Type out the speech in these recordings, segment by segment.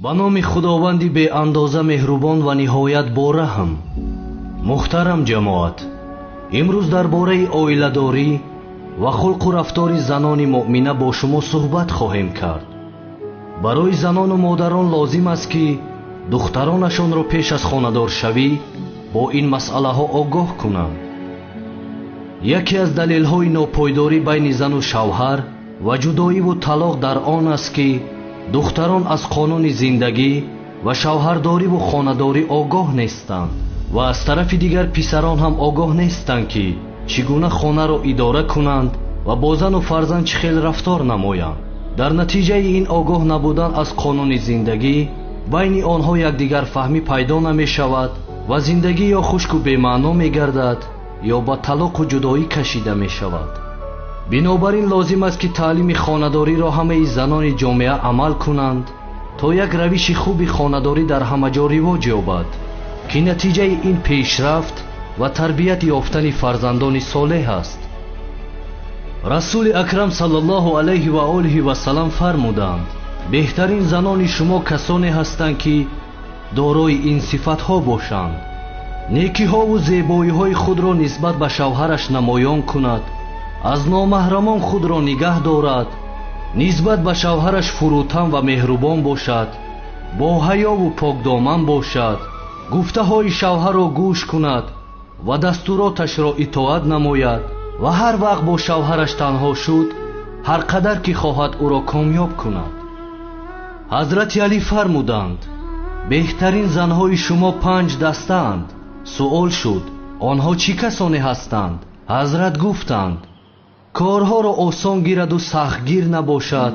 Ба номи Худованди беандоза меҳрубон ва ниҳоят бораҳм. Муҳтарам ҷамоат, имрӯз дар бораи оиладорӣ ва хулқу рафтори занони муъмина бо шумо суҳбат хоҳем кард. Барои занону модарон лозим аст, ки духтаронашонро пеш аз хонадоршавӣ бо ин масъалаҳо огоҳ кунанд. Яке аз далелҳои нопойдорӣ байни зану шавҳар ва ҷудоиву талоқ дар он аст, ки духтарон аз қонуни зиндагӣ ва шавҳардориву хонадорӣ огоҳ нестанд ва аз тарафи дигар писарон ҳам огоҳ нестанд, ки чӣ гуна хонаро идора кунанд ва бо зану фарзанд чӣ хел рафтор намоянд. Дар натиҷаи ин огоҳ набудан аз қонуни зиндагӣ байни онҳо якдигарфаҳмӣ пайдо намешавад ва зиндагӣ ё хушку бемаъно мегардад ё ба талоқу ҷудоӣ кашида мешавад. Бинобар ин лозим аст, ки таълими хонадориро ҳамаи занони ҷомеа амал кунанд, то як равиши хуби хонадорӣ дар ҳама ҷо ривоҷ ёбад, ки натиҷаи ин пешрафт ва тарбият ёфтани фарзандони солеҳ аст. Расули акрам саллаллоҳу алайҳи ва олиҳи васаллам фармуданд: беҳтарин занони шумо касоне ҳастанд, ки дорои ин сифатҳо бошанд, некиҳову зебоиҳои худро нисбат ба шавҳараш намоён кунад, аз номаҳрамон худро нигаҳ дорад, нисбат ба шавҳараш фурӯтан ва меҳрубон бошад, бо ҳаёву покдоман бошад, гуфтаҳои шавҳарро гӯш кунад ва дастуроташро итоат намояд ва ҳар вақт бо шавҳараш танҳо шуд, ҳар қадар ки хоҳад ӯро комёб кунад. Ҳазрати Алӣ фармуданд: беҳтарин занҳои шумо 5 дастаанд. Суол шуд: онҳо чӣ касоне ҳастанд? Ҳазрат гуфтанд: корҳоро осон гираду сахтгир набошад,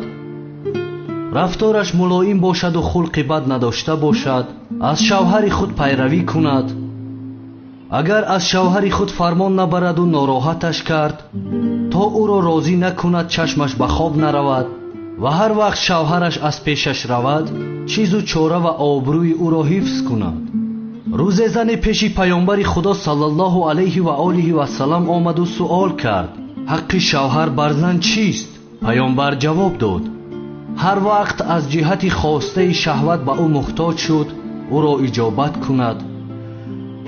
рафтораш мулоим бошаду хулқи бад надошта бошад, аз шавҳари худ пайравӣ кунад, агар аз шавҳари худ фармон набараду нороҳаташ кард, то ӯро розӣ накунад чашмаш ба хоб наравад ва ҳар вақт шавҳараш аз пешаш равад, чизу чора ва обрӯи ӯро ҳифз кунад. Рӯзе зане пеши паёмбари Худо саллаллоҳу алайҳи ва олиҳи васаллам омаду суол кард: ҳаққи шавҳар бар зан чист? Паёмбар ҷавоб дод: ҳар вақт аз ҷиҳати хостаи шаҳват ба ӯ муҳтоҷ шуд, ӯро иҷобат кунад,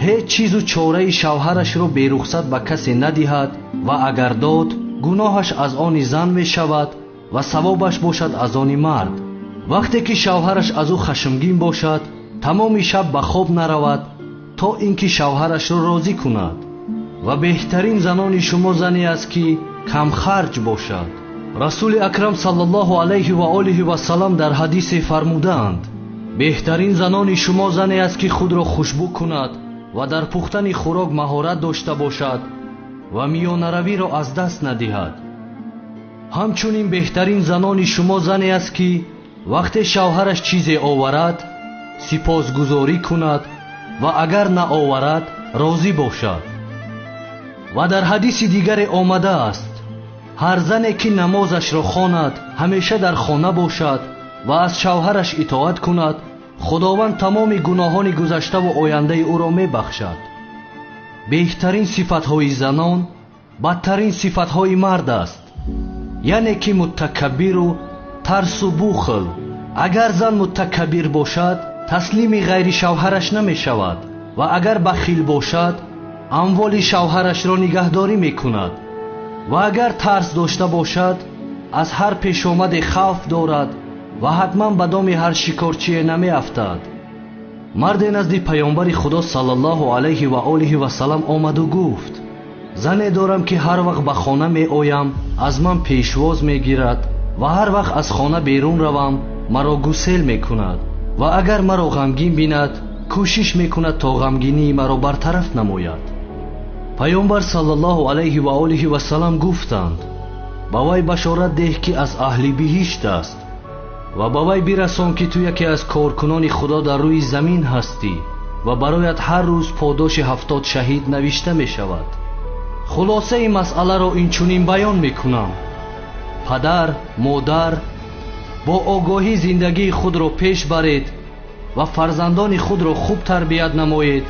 ҳеҷ чизу чораи шавҳарашро берухсат ба касе надиҳад ва агар дод, гуноҳаш аз они зан мешавад ва савобаш бошад аз они мард. Вақте ки шавҳараш аз ӯ хашмгин бошад, тамоми шаб ба хоб наравад, то ин ки шавҳарашро розӣ кунад. Ва беҳтарин занони шумо зане аст, ки камхарҷ бошад. Расули акрам саллаллоҳу алайҳи ва олиҳи васаллам дар ҳадисе фармудаанд: беҳтарин занони шумо зане аст, ки худро хушбӯ кунад ва дар пухтани хӯрок маҳорат дошта бошад ва миёнаравиро аз даст надиҳад. Ҳамчунин беҳтарин занони шумо зане аст, ки вақте шавҳараш чизе оварад, сипосгузорӣ кунад ва агар наоварад, розӣ бошад. Ва дар ҳадиси дигаре омадааст: ҳар зане ки намозашро хонад, ҳамеша дар хона бошад ва аз шавҳараш итоат кунад, Худованд тамоми гуноҳони гузаштаву ояндаи ӯро мебахшад. Беҳтарин сифатҳои занон бадтарин сифатҳои мард аст, яъне ки мутакаббиру тарсу бухл. Агар зан мутакаббир бошад, таслими ғайри шавҳараш намешавад ва агар бахил бошад, амволи шавҳарашро нигаҳдорӣ мекунад ва агар тарс дошта бошад, аз ҳар пешомаде хавф дорад ва ҳатман ба доми ҳар шикорчие намеафтад. Марде назди паёмбари Худо саллаллоҳу алайҳи ва олиҳи васаллам омаду гуфт: зане дорам, ки ҳар вақт ба хона меоям, аз ман пешвоз мегирад ва ҳар вақт аз хона берун равам, маро гусел мекунад ва агар маро ғамгин бинад, кӯшиш мекунад то ғамгинии маро бартараф намояд. Паёмбар саллаллоҳу алайҳи ва олиҳи васаллам гуфтанд: ба вай башорат деҳ, ки аз аҳли биҳишт аст ва ба вай бирасон, ки ту яке аз коркунони Худо дар рӯи замин ҳастӣ ва бароят ҳар рӯз подоши 70 шаҳид навишта мешавад. Хулосаи масъаларо инчунин баён мекунам: падар, модар, бо огоҳӣ зиндагии худро пеш баред ва фарзандони худро хуб тарбият намоед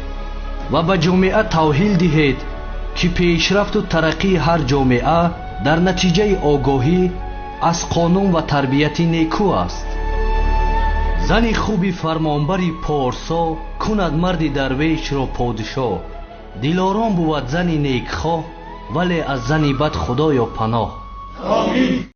ва ба ҷомеа тавҳил диҳед, ки пешрафту тараққии ҳар ҷомеа дар натиҷаи огоҳӣ аз қонун ва тарбияти некӯ аст. Зани хуби фармонбари порсо кунад марди дарвешро подшоҳ. Дилором бувад зани некхоҳ, вале аз зани бад Худоё паноҳ. Омин.